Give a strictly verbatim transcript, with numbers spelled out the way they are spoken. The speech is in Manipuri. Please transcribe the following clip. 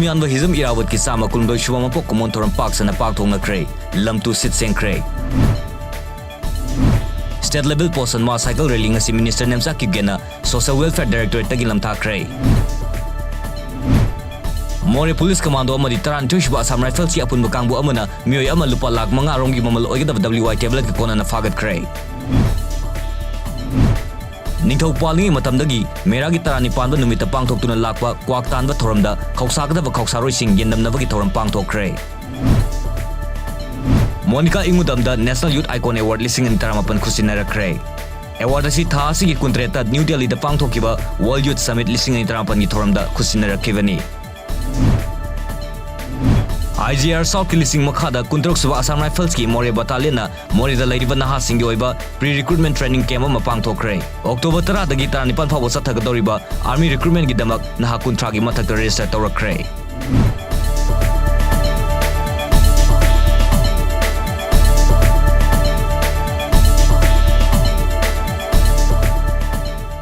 ꯃꯤꯌꯥꯟꯕ ꯍꯤꯖꯝ ꯏꯔꯥꯕꯠꯀꯤ ꯆꯥꯝꯃ ꯀꯨꯟꯍꯨꯝꯗꯣꯏ ꯁꯨꯕ ꯃꯄꯣꯛ ꯀꯨꯝꯑꯣꯟ ꯊꯧꯔꯝ ꯄꯥꯛ ꯁꯟꯅ ꯄꯥꯡꯊꯣꯛꯅꯈ꯭ꯔꯦ꯫ ꯂꯝ ꯇꯨ ꯁꯤꯠ ꯁꯦꯡꯈ꯭ꯔꯦ꯫ State level Poshan Maah cycle rally ꯉꯁꯤ Minister ꯅꯦꯝꯆꯥ ꯀꯤꯞꯒꯦꯟꯅ Social Welfare Directorate ꯇꯒꯤ ꯂꯝꯊꯥꯈ꯭ꯔꯦ꯫ ꯃꯣꯔꯦ Police Commando ꯑꯃꯗꯤ ꯇꯔꯥꯅꯤꯊꯣꯏ ꯁꯨꯕ Assam Rifles ꯀꯤ ꯑꯄꯨꯟꯕ ꯀꯥꯡꯕꯨ ꯑꯃꯅ ꯃꯤꯑꯣꯏ ꯑꯃ ꯂꯨꯄꯥ ꯂꯥꯈ ꯃꯉꯥ ꯔꯣꯝꯒꯤ ꯃꯃꯜ ꯑꯣꯏꯒꯗꯕ W I tablet ꯀ ꯀꯣꯟꯅꯅ ꯐꯥꯒꯠꯈ꯭ꯔꯦ꯫ ꯅꯤꯡꯊꯧ ꯄꯥꯜꯂꯤꯉꯩ ꯃꯇꯝꯗꯒꯤ ꯃꯦꯔꯥꯒꯤ ꯇꯔꯥꯅꯤꯄꯥꯟꯕ ꯅꯨꯃꯤꯠꯇ ꯄꯥꯡꯊꯣꯛꯇꯨꯅ ꯂꯥꯛꯄ ꯀ꯭ꯋꯥꯛ ꯇꯥꯟꯕ ꯊꯧꯔꯝꯗ ꯈꯧꯁꯥꯒꯗꯕ ꯈꯧꯁꯥꯔꯣꯏꯁꯤꯡ ꯌꯦꯟꯗꯝꯅꯕꯒꯤ ꯊꯧꯔꯝ ꯄꯥꯡꯊꯣꯛꯈ꯭ꯔꯦ꯫ ꯃꯣꯅꯤꯀꯥ ꯏꯉꯨꯗꯝꯗ National Youth Icon Award ꯂꯤꯁꯤꯡ ꯑꯅꯤ ꯇꯔꯥꯃꯥꯄꯟ ꯈꯨꯠꯁꯤꯟꯅꯔꯛꯈ꯭ꯔꯦ꯫ Award ꯑꯁꯤ ꯊꯥ ꯑꯁꯤꯒꯤ ꯀꯨꯟꯇꯔꯦꯠꯇ ꯅ꯭ꯌꯨ ꯗꯦꯜꯂꯤꯗ ꯄꯥꯡꯊꯣꯛꯈꯤꯕ World Youth Summit ꯂꯤꯁꯤꯡ ꯑꯅꯤ ꯇꯔꯥꯃꯥꯄꯟꯒꯤ ꯊꯧꯔꯝꯗ ꯈꯨꯠꯁꯤꯟꯅꯔꯛꯈꯤꯕꯅꯤ꯫ I G R South ꯀꯤ ꯂꯤꯁꯤꯡ ꯃꯈꯥꯗ ꯀꯨꯟꯇꯔꯨꯛ ꯁꯨꯕ Assam Rifles ꯀꯤ ꯃꯣꯔꯦ Battalion ꯅ ꯃꯣꯔꯦꯗ ꯂꯩꯔꯤꯕ ꯅꯍꯥꯁꯤꯡꯒꯤ ꯑꯣꯏꯕ pre recruitment training camp ꯑꯃ ꯄꯥꯡꯊꯣꯛꯈ꯭ꯔꯦ꯫ October ꯇꯔꯥꯗꯒꯤ ꯇꯔꯥꯅꯤꯄꯥꯟ ꯐꯥꯎꯕ ꯆꯠꯊꯒꯗꯧꯔꯤꯕ army recruitment ꯒꯤꯗꯃꯛ ꯅꯍꯥ ꯀꯨꯟꯊ꯭ꯔꯥꯒꯤ ꯃꯊꯛꯇ register ꯇꯧꯔꯛꯈ꯭ꯔꯦ꯫